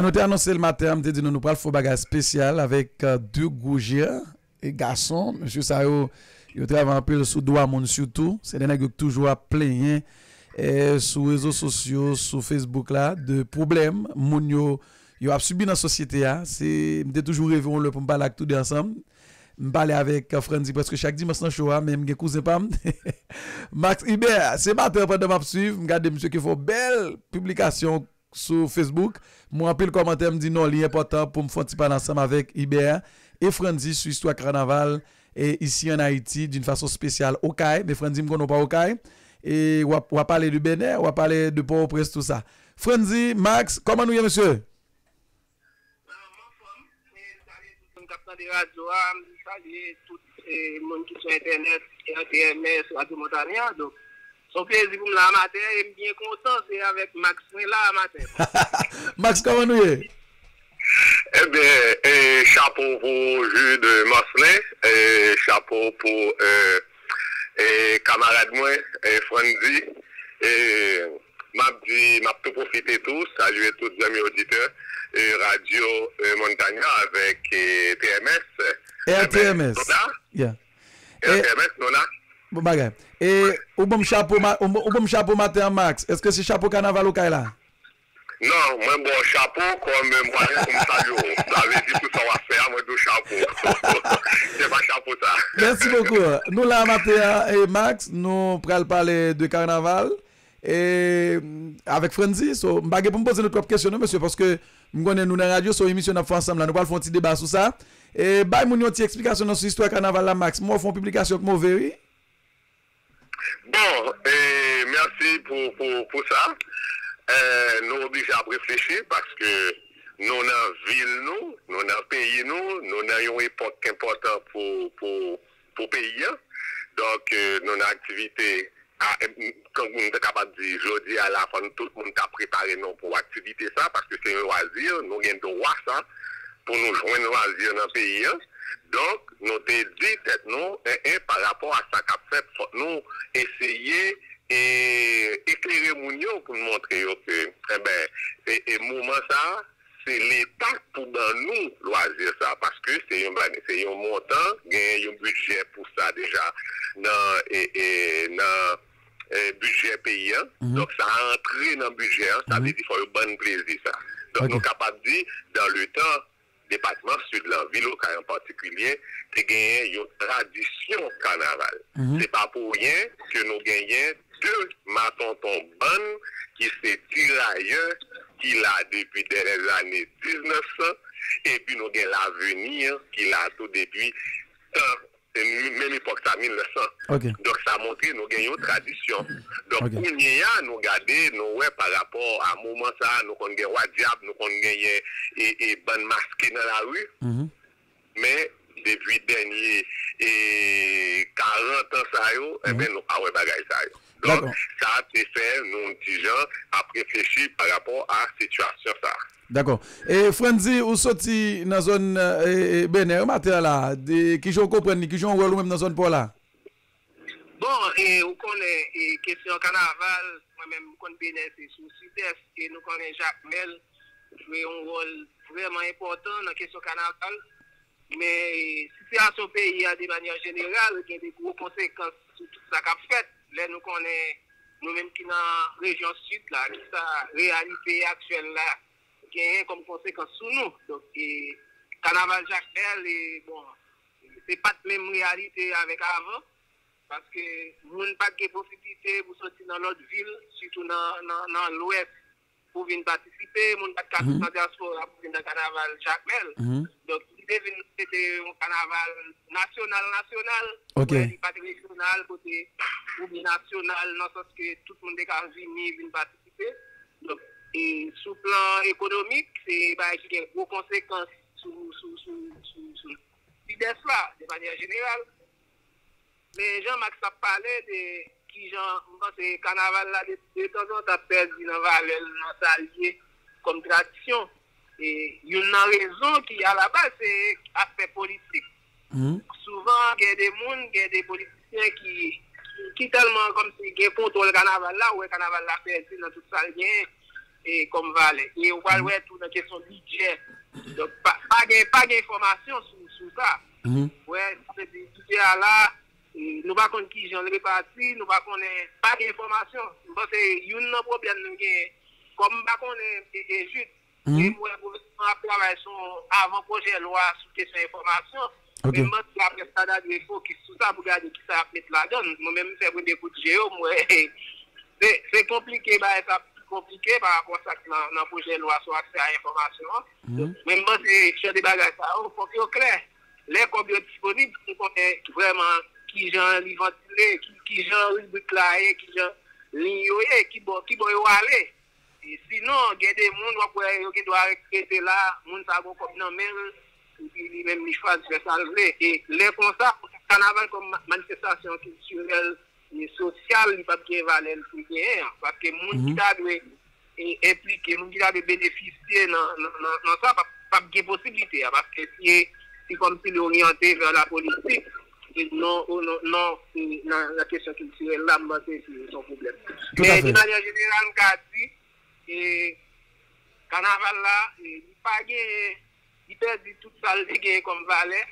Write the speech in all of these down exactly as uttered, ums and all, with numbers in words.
Nou te anonse l maten an, m te di nou nou pral fè yon bagay espesyal avèk euh, de gwo jeyan e gason. Mesye sa yo, yo travay anpil sou dwa moun sitou. Se de nèg yo k toujou ap plenyen eh, sou rezo sosyo, sou Facebook la, de pwoblèm moun yo yo ap sibi nan sosyete a. Se, m te toujou reve yon lè pou m pale ak tou de ansanm. M pale avèk Frandy prèske chak dimanch nan show a, men m gen kouzen pa m. Max Hubert, se maten an pandan m ap swiv, m gade misye ki fè yon bèl piblikasyon sou Facebook. M wè anpil kòmantè, m di non, li enpòtan pou m fè yon ti pale ansanm avèk Hubert e Frandy sou istwa kanaval e isi an Ayiti, d'une façon spéciale Okay. Men Frandy, m konnen w pa Okay. E w ap, w ap pale de Bènè, w ap pale de Pòtoprens, tou sa. Frandy, Max, kòman nou ye, mesye? Anfòm, e salye tout moun k ap tande radyo a, m salye tout e, moun ki sou entènèt, R T M S, Radyo Montanya. Donk, se yon plezi pou m la maten e m byen kontan, se avèk Max mwen la maten. Max, kòman nou ye? Ebyen, e, chapo pou Jude Marcelin, e, chapo pou e, e, kamarad mwen, e, Frandy. E, M ap di, m ap tou pwofite tou salye tout zanmi oditè e radyo e Montagna avèk e T M S. R T M S. Nou la? Yeah. R T M S, nou la? Bon bagay. E ou ban m chapo ma- ou ban- ou ban m chapo maten an, Max. Èske se chapo kanaval ou kay la? Non, mwen ba w chapo kòm mwayen pou m salye w. Sa vle di pou sa w ap fè a, mwen di w chapo. Se pa chapo sa. Mèsi bokou. Nou la maten an, e Max, nou pral pale de kanaval. E avèk Frandy, so, m pa gen pou m poze nou twòp kesyon non, mesye, paske m konnen nou nan radyo, se yon emisyon n ap fè ansanm la, nou pral fè yon ti deba sou sa. E bay moun yon ti eksplikasyon nan sou istwa kanaval la, Max. M wè w fè yon piblikasyon k move, wi. Bon, e, mèsi pou, pou, pou sa. E, nou oblije ap reflechi paske nou nan vil nou, nou nan peyi nou, nou nan yon epòk enpòtan pou, pou, pou peyi an. Donk, e, nou nan aktivite, a, m, m ta kapab di, jodi a la, fò nou tout moun ta prepare nou pou aktivite sa, paske se yon lwazi, nou gen dwa sa, pou nou jwenn lwazi nan peyi an. Donk, nou te di tèt nou, en, en, pa rapò a sa k ap fèt, fòk nou eseye e eklere moun yo pou n montre yo ke, enben, e, e moman sa a, se Leta k pou ban nou lwazi sa, paske se yon, se yon montan, gen yon bidjè pou sa deja nan, e, e, nan e, bidjè peyi an. Donk, sa antre nan bidjè an, sa vle di fò yo ban n plezi sa. Donk, nou kapab di, dans le temps, depatman Sid lan, vil Okay an patikilye, te genyen yon tradisyon kanaval. Se pa pou ryen ke nou genyen de matonton bann ki se tirayè ki la depi dè lèzane diznèf san, epi nou gen Lavenir ki la tou depi tan menm epòk sa, mil nèf san. Donk, sa montre nou gen yon tradisyon. Donk, kounye a, nou gade, nou wè pa rapò a moman sa, nou konn gen Wa Dyab, nou konn genyen e, e bann maske nan lari. Men, depi dènye e, karant an sa yo, enben, nou pa wè bagay sa yo. Donk, sa te fè nou yon ti jan ap reflechi pa rapò a sitiyasyon sa. Dakò. E Frandy, ou soti nan zòn e, e, Bènè wi maten an la. De, kijan w konprann li? Kijan w wè l ou menm nan zòn pa w la? Bon, e, ou konnen, e, kesyon kanaval, mwen menm m konn Bènè se sou Sidès, e nou konnen Jakmèl jwe yon wòl vrèman enpòtan nan kesyon kanaval. Men, e, sitiyasyon peyi a de manyè jeneral gen de gwo konsekans sou tout sa k ap fèt. Lè nou konnen nou menm ki nan rejyon Sid la, kisa reyalite aktyèl la genyen kòm konsekans sou nou. Donk, e, kanaval Jakmèl, e, bon, se pa t menm reyalite avèk avan, paske moun pa t gen posiblite pou soti nan lòt vil, sitou nan, nan, nan Lwès, pou vin patisipe, moun pa t ka sot nan dyaspora pou vin nan kanaval Jakmèl. Donk, li te vin, se te yon kanaval nasyonal, nasyonal, wè li pa t rejyonal, kote, oubyen nasyonal, nan sans ke tout moun te ka vini, vin patisipe. Donk, e sou plan ekonomik, se bagay ki gen gwo konsekans sou, sou, sou, sou, sou Sidès la, de manyè jeneral. Men jan Max t ap pale de kijan, m panse kanaval la de, de tanzantan ap pèdi nan valè l, nan sa l ye kòm tradisyon. E youn nan rezon ki alabaz se aspè politik. Souvan, gen de moun, gen de politisyen ki, ki, ki tèlman kòmsi gen kontwòl kanaval la, ou wè kanaval la pèdi nan tout sa l genyen. e, kòm valè. E ou pral wè tou nan kesyon bidjè. Donk, pa, pa gen, pa gen enfòmasyon sou, sou sa. Wè, sa vle di, bidjè a la, e, nou pa konn kijan l repati, nou pa konnen, pa gen enfòmasyon. M panse youn nan pwoblèm nou genyen, kòm m pa konnen, e, e, Jude, e m wè gouvènman ap travay sou yon avan pwojè lwa sou kesyon enfòmasyon. Men m panse laprès la ta dwe fokis sou sa pou gade kisa y ap met ladan l. Mwen menm, m fè premye kout je yo, m wè se, se konplike, bagay sa pi konplike pa rapò sa k nan, nan pwojè lwa sou aksè a enfòmasyon an. Men m panse jan de bagay sa yo, fòk yo klè. Lè kòb yo disponib, pou nou konnen vrèman kijan li vantile, ki, kijan ribrik la ye, kijan liy yo ye, ki bò, ki bò yo ale. E sinon, gen de moun, w ap wè, yo gen dwa rete la, moun sa gon kòb nan men l, epi li menm li chwazi fè sa l vle. E lè konsa, kanaval kòm ma-, manifestasyon kiltirèl e sosyal, li p ap gen valè l te genyen an. Paske moun ki ta dwe e, enplike, moun ki ta dwe benefisye nan, nan, nan, nan sa, p ap, p ap gen posiblite a, paske si, si kòmsi li oryante vè la politik, e non, o non, non, e nan, nan kesyon kiltirèl la, m panse se, se yon pwoblèm. Men, de manyè jeneral, m ka di, e, kanaval la, e, li pa genyen, li pèdi tout sa l te genyen kòm valè,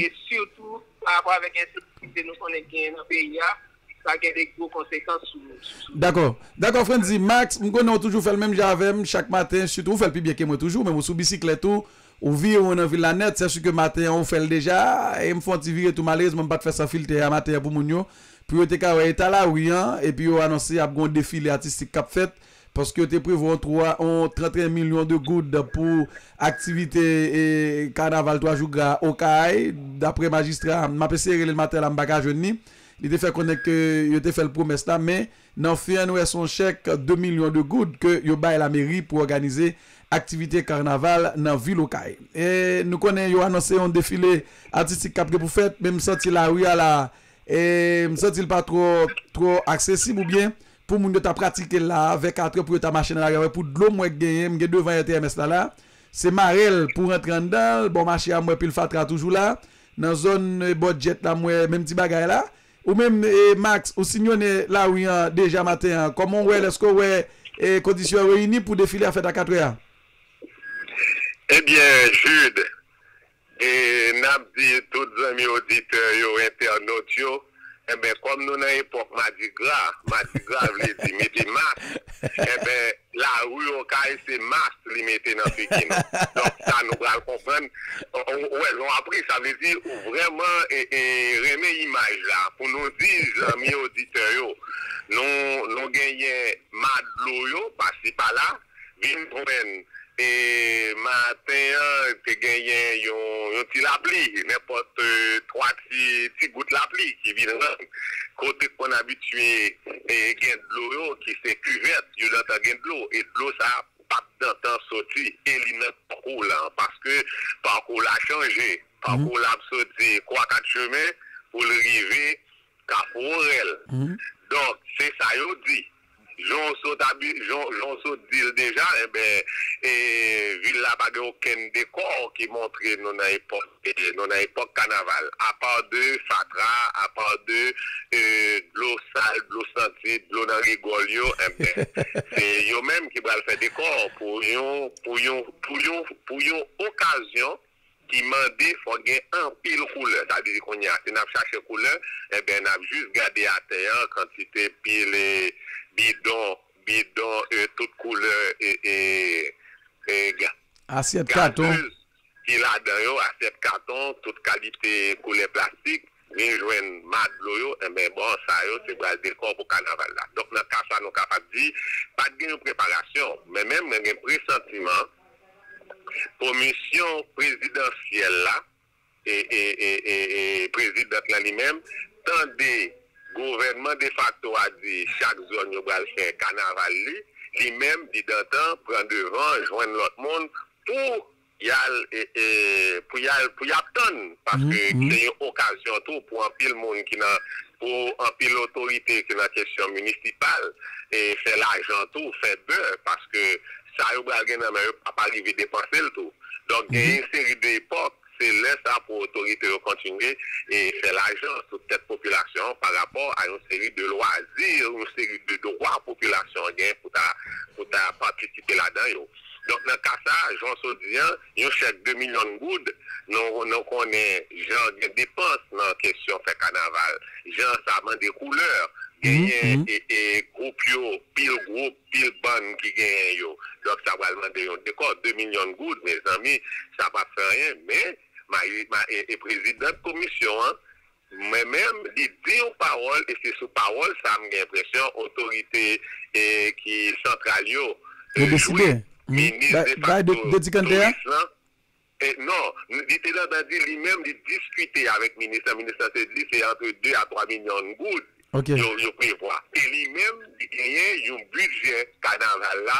e sitou pa rapò avèk ensekirite nou konnen k genyen nan peyi a, sa gen de gwo konsekans sou, sou, sou. Dakò. Dakò, Frantzy. Max, m konnen w toujou fè l menm jan avè m chak maten, sitou w fè l pi byen ke mwen toujou, men w sou bisiklèt ou, ou vire w nan vil la nèt, sèske maten an ou fè l deja, e m fè yon ti vire tou, malerezman m pa t fè san filtè a maten an pou moun yo, pou yo te ka wè eta lari an, epi yo anonse ap gen yon defile atistik k ap fèt, paske yo te prevwa yon twa, yon trannteyen milyon de goud pou aktivite, e, kanaval twa jou gra Okay. Daprè majistra, m ap eseye rele l maten la, m pa ka jwenn li. Li te fè konnen ke yo te fè l pwomès la, men nan fen an, nou wè se yon chèk de milyon de goud ke yo bay lameri pou òganize aktivite kanaval nan vil Okay. E nou konnen yo anonse yon defile atistik k ap gen pou fèt, men m santi lari a la, e m santi l pa twò, twò aksesib oubyen pou moun yo ta pratike l la, vè katrè pou yo ta mache nan lari a, pou dlo m wè k genyen, m gen devan R T M S la la, se marèl pou rantre anndan l, bò mache a m wè pil fatra toujou la, nan zòn, e, bò Djèt la m wè menm ti bagay la. Ou menm, e, Max, ou sinyonnen lari an deja maten an, kòman w wè l, èske w wè, e, kondisyon yo reyini pou defile a fèt a katrè a? Ebyen, Jude, e n ap di tout zanmi oditè yo, entènòt yo, enben, kòm nou nan epòk madigra, madigra vle di mete mask, enben, lari Okay se mask li mete nan figi nou. Donk, sa nou pral konprann, ou wè, lè w ap ri, sa vle di ou vrèman, e, e, renmen imaj la. Pou nou di zanmi oditè yo, nou, nou genyen ma dlo yo, pasi pala, vin jwenn, e, maten an, te genyen yon, yon ti lapli, nenpòt, e, twa ti, ti gout lapli ki vin rann kote k konn abitye, e, gen dlo yo, ki se kivèt, yo gentan gen dlo, e dlo sa a p ap gentan soti, e li nan pakou la, paske pakou la chanje, pakou la ap soti Kwa Kat Chemen pou l rive Kafou Orèl. Donk, se sa yo di. Jan w sot abi-, jan, jan w sot di l deja, enben, e, vil la pa gen okenn dekò ki montre nou nan epòk, e, nou nan epòk kanaval. Apa de fatra, apa de, e, dlo sal, dlo santi, dlo nan rigòl yo, enben, se yo menm ki pral fè dekò pou yon, pou yon, pou yon, pou yon okazyon ki mande fòk gen anpil koulè. Sa vle di kounye a, si n ap chache koulè, enben, n ap jis gade atè an, kantite pil, e, bidon, bidon, e, tout koulè, e, e, e, ga-, asyèt katon, gazez ki ladan yo, asyèt katon, tout kalite koulè plastik, vin jwenn ma dlo yo, enben, bon, sa yo, se pral dekò pou kanaval la. Donk, nan ka sa, nou kapab di, pa t gen yon preparasyon, men menm mwen gen presantiman, komisyon prezidansyèl la, e, e, e, e, e prezidant lan li menm, tande gouvènman defakto a di chak zòn yo pral fè kanaval li, li menm, li gentan pran devan, jwenn lòt moun pou y al, e, e, pou y al, pou y ap tann, paske se yon okazyon tou pou anpil moun ki nan, pou anpil otorite ki nan kesyon minisipal, e, fè lajan tou, fè bè, paske sa yo pral gen nan men yo pa, pa rive depanse l tou. Donk, gen yon seri de epòk, se lè sa pou otorite yo kontinye e fè lajan sou tèt popilasyon an pa rapò a yon seri de lwazi, yon seri de dwa popilasyon an gen pou ta, pou ta patisipe ladan yo. Donk, nan ka sa, jan w sot di an, yon chèk de milyon goud, nou, nou konnen jan gen depans nan kesyon fè kanaval, jan sa mande koulè, genyen e, e gwoup yo, pil gwoup, pil bann ki genyen yo. Donk, sa pral mande yon dekò, de milyon goud, mezanmi, sa p ap fè anyen, men, ma, ma, e, e prezidant komisyon an, mwen menm, li di yon pawòl, e se sou pawòl sa a m gen enpresyon otorite e ki santral yo e, jwe. Minis defakto touris lan, e, non, li te gentan di li menm, li diskite avèk minis lan. Minis lan te di se antre de a twa milyon goud yo, yo prevwa. E li menm, li genyen yon bidjè kanaval la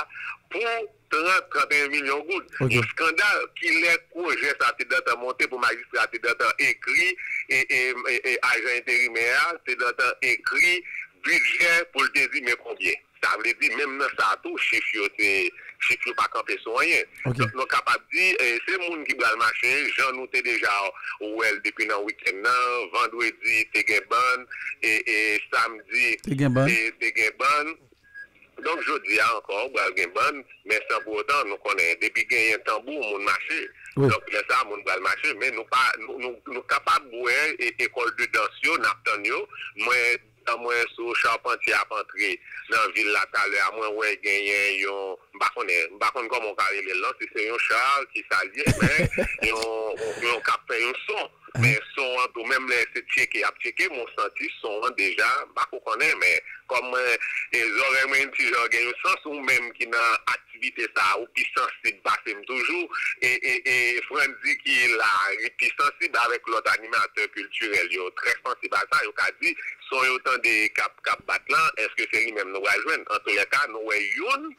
pou trant, trant e en milyon goud. Yon eskandal. Kilè pwojè sa te gentan monte pou majistra te gentan ekri e, e, e, e ajan enterimè a te gentan ekri bidjè pou l te di men konbyen. Sa vle di, menm nan sa tou, chif yo se, chif yo pa kanpe sou anyen. Donk, nou kapab di, e, se moun ki pral mache, jan nou te deja wè l depi nan wikenn nan, vandredi, te gen bann, e, e samdi, te, te gen bann. Donk, jodi a ankò, pral gen bann, men san pou otan, nou konnen, depi genyen tanbou, moun mache. Donk, lè sa a, moun pral mache, men nou pa, nou, nou, nou kapab wè e, ekòl de dans yo, n ap tann yo. Mwen, tan mwen sou Charpentier ap antre nan vil la talè a, mwen wè genyen yon, m pa konnen, m pa konn kòman w ka rele l non, si se yon cha ki sa l ye, men yon, yon k ap fè yon son. Men son an tou, menm lè se tcheke y ap tcheke, mwen santi son an deja, m pa ko konnen, men kòm mwen, e, zòrèy mwen yon ti jan gen yon sans, ou menm ki nan aktivite sa a, ou pi sansib pase m toujou, e, e, e Frantzy ki la, li pi sansib avèk lòt animatè kiltirèl yo, trè sansib a sa, yo ka di, son yo tande k ap, k ap bat lan, èske se li menm nou pral jwenn? Antoulèka, nou wè youn,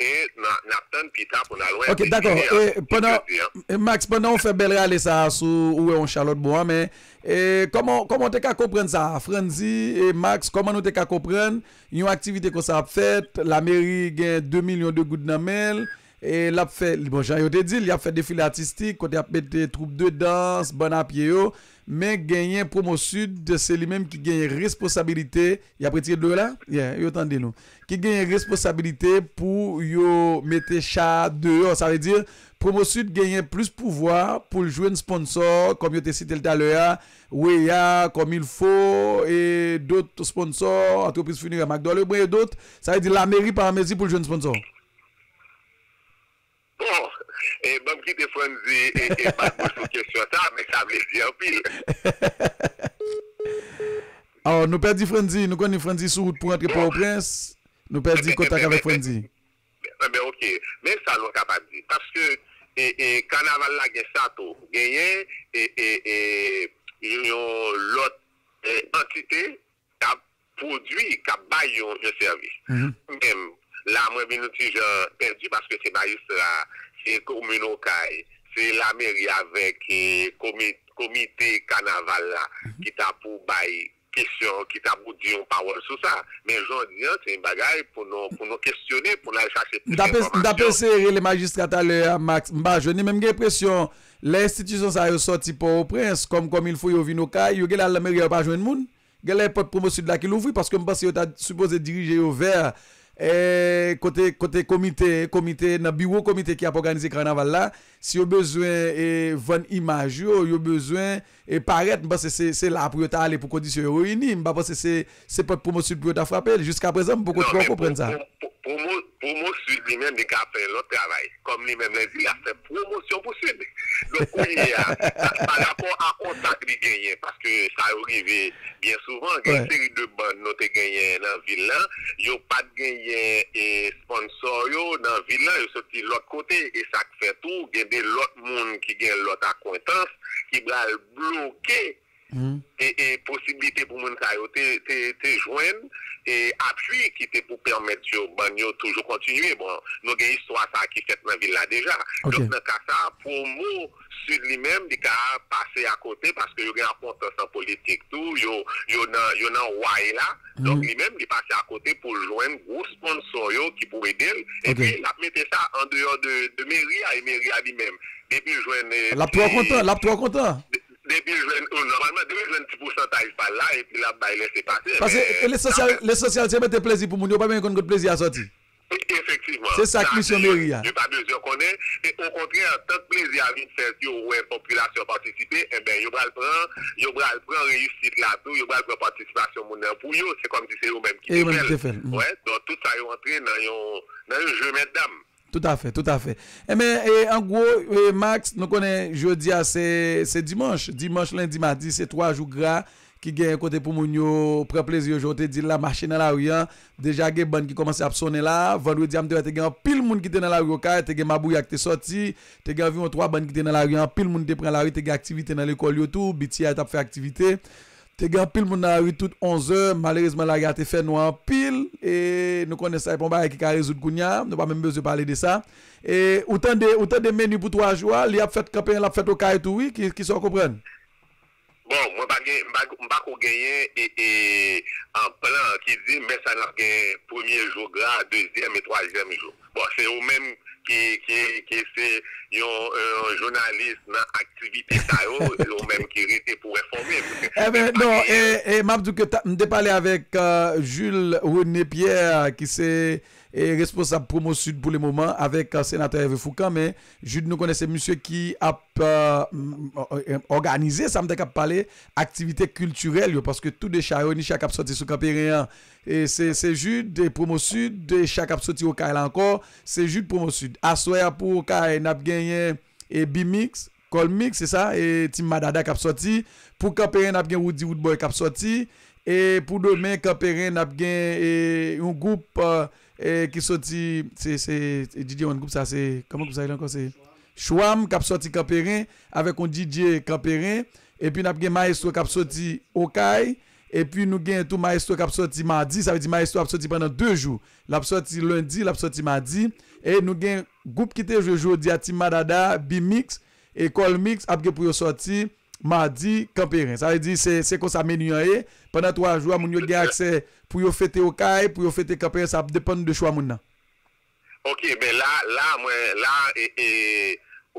e n a, n ap tann pita pou n al wè. Ok, dakò. E, pandan, e, Max, pandan w fè bèl rale sa a sou, ou wè yon cha lòt bò a, men, e, kòman, kòman w te ka konprann sa a? Frantzy e Max, kòman nou te ka konprann yon aktivite konsa ap fèt, lameri gen de milyon de goud nan men l, e l ap fè, bon, jan yo te di l, y ap fè defile atistik, kote y ap mete twoup de dans, bann a pye yo, men genyen Promo Sud, se li menm ki genyen responsabilite, y ap retire dlo yo la? Yeah, yo tande nou. Ki genyen responsabilite pou yo mete cha a deyò. Sa vle di, Promo Sud genyen plis pouvwa pou l jwenn sponsò, kòm yo te site l talè a, Weya, Comme il faut, e dòt sponsò, Antrepriz Finerè Macdor Lebrun e dòt. Sa vle di, lameri pa an mezi pou l jwenn sponsò. Bon, e, ban m kite Frantzy e, e bat bouch sou kesyon sa, men sa vle di anpil. Alò, nou pèdi Frantzy, nou konnen Frantzy sou wout pou rantre Pòtoprens. Nou pèdi kontak avèk Frantzy. Enben, ok. Men sa nou kapab di. Paske, e, e, kanaval la gen sa tou. Genyen, e, e, e, yon lòt, e, antite k ap pwodui, k ap bay yon, yon sèvis. Menm, la, mwen vin yon ti jan pèdi paske se majistra, se komin Okay, se lameri avèk, e, komi-, komite kanaval la ki ta pou bay kesyon, ki ta pou di yon pawòl sou sa. Men jodi a, se yon bagay pou nou, pou nou kesyone, pou n al chache plis enfòmasyon. M t ap eseye rele majistra talè a, Max, m pa jwenn li, men m gen enpresyon, lè enstitisyon sa yo sòti Pòtoprens, kòm, kòm il fo yo vin Okay, yo genlè al nan meri a, yo pa jwenn moun. Genlè pòt Promo Sud la ki louvri, paske m panse yo ta sipoze dirije yo vè, e, kote, kote komite, komite, nan biwo komite ki ap òganize kanaval la. Si yo bezwen, e, vann imaj yo, yo bezwen, e, parèt, m panse se, se la pou yo ta ale pou kondisyon yo reyini. M pa panse se, se pòt Promo Sud pou yo ta frape. Jiskaprezan, m poko twò konprann sa. Promo, Promo Sud li menm, li ka fè lòt travay. Kòm li menm, li di, l ap fè pwomosyon pou Sud. Donk, kounye a, pa rapò a kontak li genyen, paske sa yo rive byen souvan, gen yon seri de bann nou te genyen nan vil lan, yo pa t genyen, e, sponsò yo nan vil lan, yo soti lòt kote, e sa k fè tou, gen de lòt moun ki gen lòt akwentans, ki pral bloke e, e posiblite pou moun sa yo te, te, te jwenn, e, apui ki te pou pèmèt yo, bann yo toujou kontinye. Bon, nou gen istwa sa ki fèt nan vil la deja. Donk, nan ka sa, Promo Sid li menm, li ka pase akote paske yo gen akontans an politik tou, yo, yo nan, yo nan way la. Donk, li menm, li pase akote pou l jwenn gwo sponsò yo ki pou ede l. Epi, l ap mete sa andeyò de, de meri a, e meri a li menm. Depi l jwenn, eh, L ap twò kontan, l ap twò kontan. Depi l jwenn, oh, nòmalman, depi l jwenn ti pousantaj pa l la, epi l ap bay lese pase. Paske lesansyèl, lesansyèl, se mete plezi pou moun yo, pa bezwen konn kot plezi a sòti. Efektivman. Se sa k misyon meri a. Yo pa bezwen konnen. E okontrè, tan k plezi a vin fèt, yo wè popilasyon patisipe, enben, yo pral pran, yo pral pran reyisit la tou, yo pral pran patisipasyon moun nan pou yo. Se kòmsi se yo menm ki te fè l. Wè, donk, tout sa yo antre nan yon, nan yon je mèt dam. Toutafè, toutafè. Enben, e, an gwo, e, Max, nou konnen jodi a se, se dimanch. Dimanch, lendi, madi, se twa jou gra ki genyen kote pou moun yo pran plezi yo, jan w te di l la, mache nan lari a. Deja gen bann ki kòmanse ap sonnen la. Vandredi a, m te wè te gen anpil moun ki te nan lari Okay, te gen mabouya ki te sòti, te gen anviwon twa bann ki te nan lari a, anpil moun te pran lari, te gen aktivite nan lekòl yo tou, B T I t ap fè aktivite. Te gen anpil moun nan lari tout onzè, malerezman lari a te fè nwa anpil, e nou konnen sa e pa yon bagay ki ka rezoud kounye a, nou pa menm bezwen pale de sa. E ou tande, ou tande meni pou twa jou a, li ap fèt Kanperen, l ap fèt Okay tou wi, ki, ki sa w konprann? Bon, mwen pa gen, m pa, m pa ko genyen e, e, an plan ki di, men sa n ap gen premye jou gra, dezyèm e twazyèm jou. Bon, se ou menm ki, ki, ki se yon, yon jounalis nan aktivite sa yo, ou menm ki rete pou enfòme m. Enben, non, e, e, m ap di w ke ta, m te pale avèk, euh, Jules René Pierre, ki se, e, responsab Promo Sud pou le moman, avèk, euh, senatè Hervé Fourcand, men Jude, nou konnen se misye ki ap, euh, m, m, m, òganize, sa m te k ap pale, aktivite kiltirèl yo, paske tou de cha yo, ni cha k ap sòti sou Kanperen an, e se, se Jude, e Promo Sud, e cha k ap sòti Okay la ankò, se Jude Promo Sud. Aswè a pou Okay, n ap genyen, e B-Mix, Kòl Mix, se sa, e Team Madada k ap sòti. Pou Kanperen, n ap gen Roody Roodboy k ap sòti. E pou demen, Kanperen, n ap gen, e, yon gwoup, e, e, ki sòti, se, se, se D J One gwoup sa, se, kòman gwoup sa rele ankò? Se Chouam k ap sòti Kanperen, avèk yon D J Kanperen. Epi n ap gen Maestro k ap sòti Okay. Epi nou gen tou Maestro k ap sòti madi, sa vle di Maestro ap sòti pandan de jou. L ap sòti lendi, l ap sòti madi. E nou gen gwoup ki te jwe jodi a, Team Madada, B-Mix, e Kòl Mix ap gen pou yo sòti madi, Kanperen. Sa vle di se, se konsa meni an ye. Pandan twa jou a, moun yo gen aksè pou yo fete Okay, pou yo fete Kanperen, sa ap depann de chwa moun nan. Ok, ben la, la, mwen, la, e, e,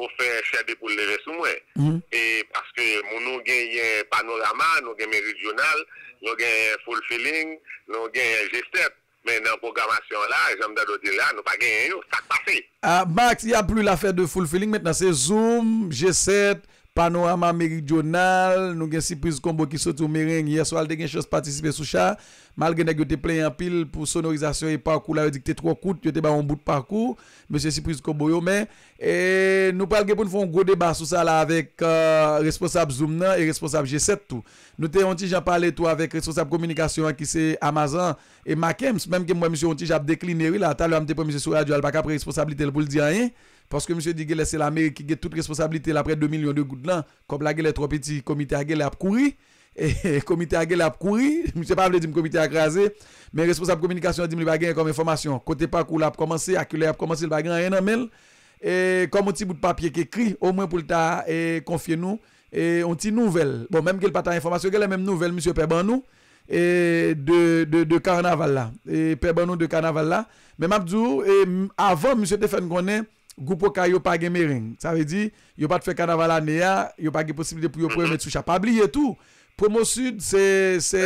ou fè chè de poul leve sou mwen. E paske moun nou genyen Panorama, nou gen Meridional, nou gen Full Feeling, nou gen G sèt. Men nan pwogramasyon la, jan m tande w di l la, nou pa genyen yo. Sa k pase? Ah, Max, il y a plus l'affaire de Full Feeling maintenant. Se Zoom, G sèt, Panorama Meridional, nou gen Sipriz Konbo ki soti yon mereng. Yè swa, l te gen chans patisipe sou cha. Malgre nèg yo te plenyen anpil pou sonorizasyon e pakou la, yo di k te twò kout, yo te ba yon bout pakou, mesye Sipriz Konbo yo. Men, e, nou pral gen pou n fè yon gwo deba sou sa la avèk, euh, responsab Zoom nan e responsab G sèt tou. Nou te yon ti jan pale tou avèk responsab kominikasyon an ki se Amazan e Makems, menm ke m wè misye yon ti jan ap dekline wi la. Talè a m te pran misye sou radyo a, l pa ka pran responsablite l pou l di anyen. Paske misye di genlè se lameri ki gen tout responsablite l apre de milyon de goud lan. Kòb la genlè twò piti, komite a genlè ap kouri. E komite a genlè ap kouri. Misye pa vle di m komite a kraze. Men responsab kominikasyon an di m li pa genyen kòm enfòmasyon kote pakou la ap kòmanse, a kilè y ap kòmanse, li pa gen anyen nan men l. E kòm yon ti bout papye k ekri, omwen pou l ta, e, konfye nou, e, yon ti nouvèl. Bon, menm ke l pa ta enfòmasyon, genlè menm nouvèl misye pè ban nou, e, de, de, de kanaval la. E, pè ban nou de kanaval la. Men m ap di w, e, m, avan, misye te fè n konnen, gwoup Okay yo pa gen mereng. Sa vle di, yo pa t fè kanaval ane a, yo pa gen posiblite pou yo premèt sou cha. Pa bliye tou, Promo Sud, se, se,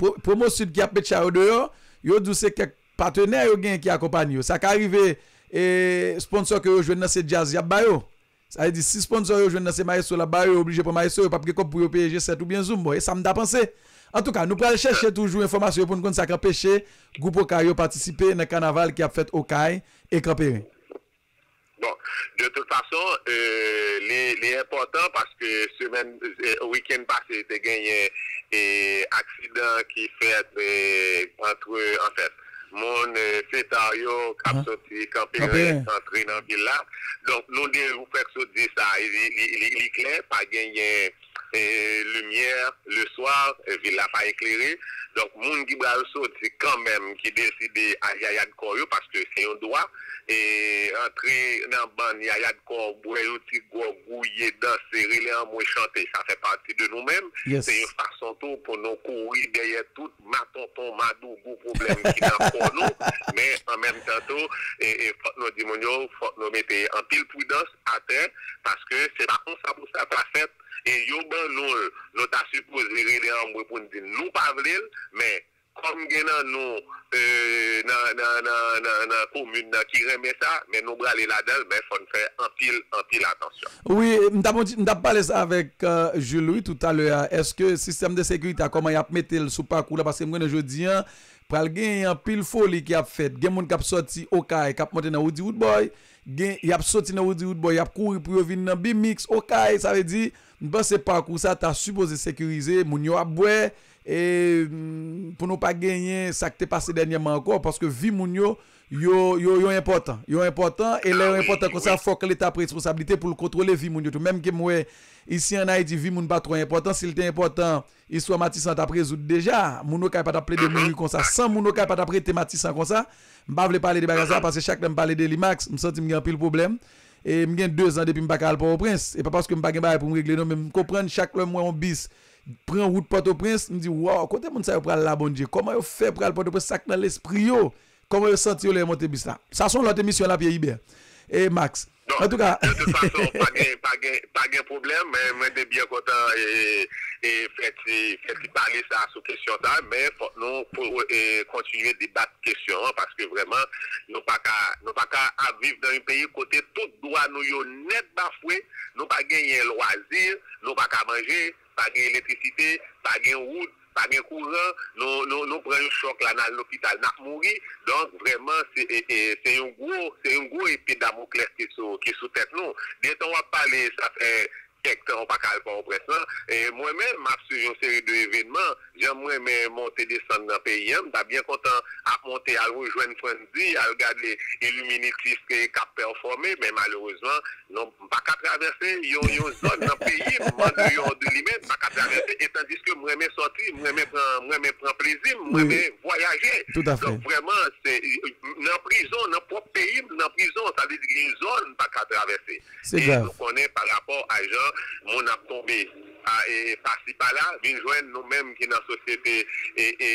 Pro-, Promo Sud ki ap met cha yo deyò, yo di w se kèk patenè yo genyen ki akonpaye yo. Sa ka rive, e, sponsò ke yo jwenn nan se djaz y ap ba yo. Sa vle di, si sponsò yo jwenn nan se Maestro l ap ba yo, yo oblije pran Maestro, yo p ap gen kòb pou yo peye G sèt oubyen Zoom. Bon, e sa m ta panse. Antouka, nou pral chèche toujou enfòmasyon yo pou n konn sa k anpeche gwoup Okay yo patisipe nan kanaval ki ap fèt Okay e Kanperen. Bon, de tout fason, e, li, li enpòtan paske semèn, e, wikenn pase, te genyen, e, aksidan ki fèt, e, antre, anfèt, moun, e, Seta yo k ap soti Kanperen antre nan vil la. Donk, nou de ou fèk sot di sa, li, li, li, li klè, pa genyen, e, limyè, leswa, e, vil la pa eklere. Donk, moun ki pral soti kanmenm, ki deside al yayad kò yo, paske se yon dwa, e, antre nan bann, yayad kò, bwè yon ti gwòg, gouye, danse, rele anmwe, chante, sa fè pati de nou menm. Se yon fason tou pou nou kouri dèyè tout matonton, madougou, pwoblèm ki nan kò nou. Men, an menm tan tou, e, e, fòk nou di moun yo, fòk nou mete anpil pridans atè, paske se pa konsa pou sa ta fèt. E yo ban nou l, nou ta sipoze rele anmwe pou n di nou pa vle l, men kòm gen nan nou, e, nan, nan, nan, nan, nan komin nan ki renmen sa, men nou prale ladan l, men fò n fè anpil, anpil atansyon. Wi, m t ap, m t ap pale sa avèk, e, Jules, wi, toutalè a. Èske sistèm de sekirite a, kòman y ap mete l sou pakou la? Paske m konnen jodi a, pral gen anpil foli ki ap fèt. Gen moun k ap sòti Okay, k ap monte nan Woody Woodboy. Gen, y ap soti nan Woody Woodboy, y ap kouri pou yo vin nan B-Mix, Okay, sa vle di, m panse pakou sa ta sipoze sekirize, moun yo ap bwè, e, mm, pou nou pa genyen sa k te pase dènyèman ankò, paske vi moun yo, yo, yo, yo enpòtan. Yo enpòtan, e lè yo enpòtan konsa, fòk Leta pran responsablite pou l kontwole vi moun yo tou. Menm ke m wè, isi ann Ayiti, vi moun pa twò enpòtan. Si l te enpòtan, istwa Matisan t ap rezoud deja. Moun Okay pa t ap plede mouri konsa. San moun Okay pa t ap rete Matisan konsa. M pa vle pale de bagay sa, paske chak lè m pale de li, Max, m santi m gen anpil pwoblèm. E m gen de zan depi m pa ka al Pòtoprens. E pa paske m pa gen bagay pou m regle, non, men m konprann chak lè m wè yon bis pran wout Pòtoprens, m di, waw, kote moun sa yo pral la, Bondye? Kòman yo fè pral Pòtoprens? Sa k nan lespri yo? Kòman yo santi yo lè yo monte bis la? Sa se yon lòt emisyon l ap ye, Ibè. E Max. Antouka. De tout fason, pa gen, pa gen, pa gen pwoblèm, men mwen te byen kontan, e, e, fè ti, fè ti pale sa sou kesyon sa, men fòk nou pou, e, kontinye debat kesyon an, paske vrèman, nou pa ka, nou pa ka ap viv nan yon peyi kote tout dwa nou yo nèt bafwe, nou pa genyen lwazi, nou pa ka manje, pa gen elektrisite, pa gen wout, pa gen kouran, nou, nou, nou pran yon chòk la, n al lopital, n ap mouri. Donk, vrèman, se, e, e, se yon gwo, se yon gwo epe Damoklès ki sou, ki sou tèt nou. Gentan w ap pale, sa fè kèk tan w pa ka al Pòtoprens lan. E mwen menm, m ap swiv yon seri de evènman. Jan m renmen monte desann nan peyi a, m ta byen kontan ap monte, al rejwenn Frandy, al gade Illuminatiste k ap pèfòme, men malerezman, non, m pa ka travèse yon, yon zòn nan peyi m, andeyò de li menm, m pa ka travèse, e tandiske m renmen sòti, m renmen pran, m renmen pran plezi m, m renmen vwayaje. Donk, vrèman, se, nan prizon, nan pwòp peyi m, nan prizon, sa vle di gen zòn m pa ka travèse. E nou konnen pa rapò a jan moun ap tonbe, a, e, pasi pala, vin jwenn nou menm ki nan sosyete, e, e,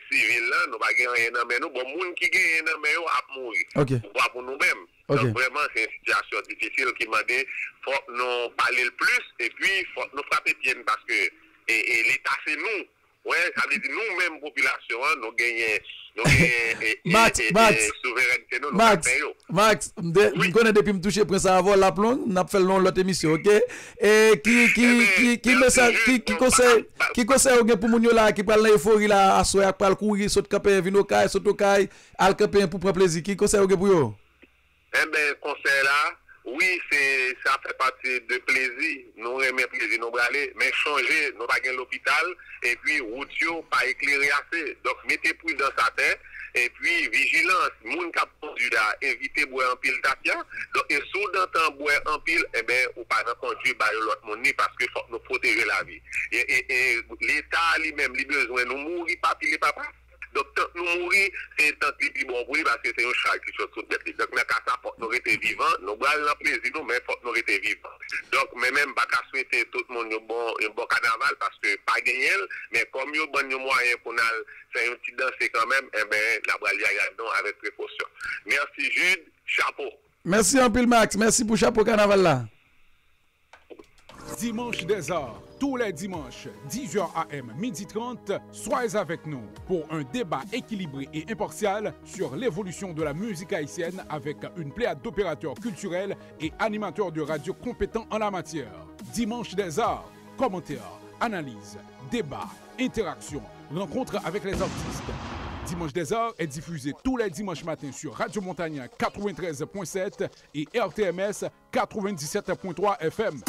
sivil lan, nou pa gen anyen nan men nou. Bon, moun ki genyen nan men yo ap mouri. Pouvwa pou nou menm. Donk, vrèman, se yon sitiyasyon difisil ki mande fòk nou pale l plis, epi fòk nou frape pye n, paske, e, e, Leta se nou. Wè, sa vle di nou menm popilasyon an, nou genyen, nou genyen, e, e, Max, e, Max, e, souverènte nou, nou ka Max, fè yo. Max, m de-, m konnen depi m touche pwen sa avè w, l ap long, n ap fè l nan yon lòt emisyon, oke? E ki, ki, ki, ki mesaj, ki, ki konsèy, ki konsèy ou gen pou moun yo la ki pral nan efori la aswè a, k pral kouri, sot kanpe vin Okay, sot Okay, al kanpe pou pran plezi. Ki konsèy ou gen pou yo? Enben, konsèy la, wi, se, sa fè pati de plezi. Nou renmen plezi, nou prale. Men chonje, nou pa gen lopital, epi wout yo pa eklere ase. Donk, mete pridans atè, epi vijilans. Moun k ap kondui a, evite bwè anpil tafya. Donk, e si w gentan bwè anpil, enben, ou pa nan kondui ba yon lòt moun li, paske fòk nou pwoteje lavi. E, e, e Leta li menm, li bezwen nou mouri pa pile papa. Donk, tank nou mouri, se tank li pi bon pou li, paske se yon chaj ki sot sou tèt li. Donk, nan ka sa, fòk nou rete vivan. Nou pral nan plezi nou, men fòk nou rete vivan. Donk, mwen menm, m pa ka swete tout moun yon bon, yon bon kanaval, paske pa genyen l. Men kòm yo ban n yon mwayen pou n al fè yon ti danse kanmenm, enben, n a pral yayad nou avèk prekosyon. Mèsi, Jude. Chapo. Mèsi anpil, Max. Mèsi pou chapo kanaval la. Dimanche des Arts, tous les dimanches, dix heures A M, midi trente, soyez avec nous pour un débat équilibré et impartial sur l'évolution de la musique haïtienne avec une pléiade d'opérateurs culturels et animateurs de radio compétents en la matière. Dimanche des Arts, commentaires, analyses, débats, interactions, rencontres avec les artistes. Dimanche des Arts est diffusé tous les dimanches matins sur Radio Montagna quatre-vingt-treize point sept et R T M S quatre-vingt-dix-sept point trois F M.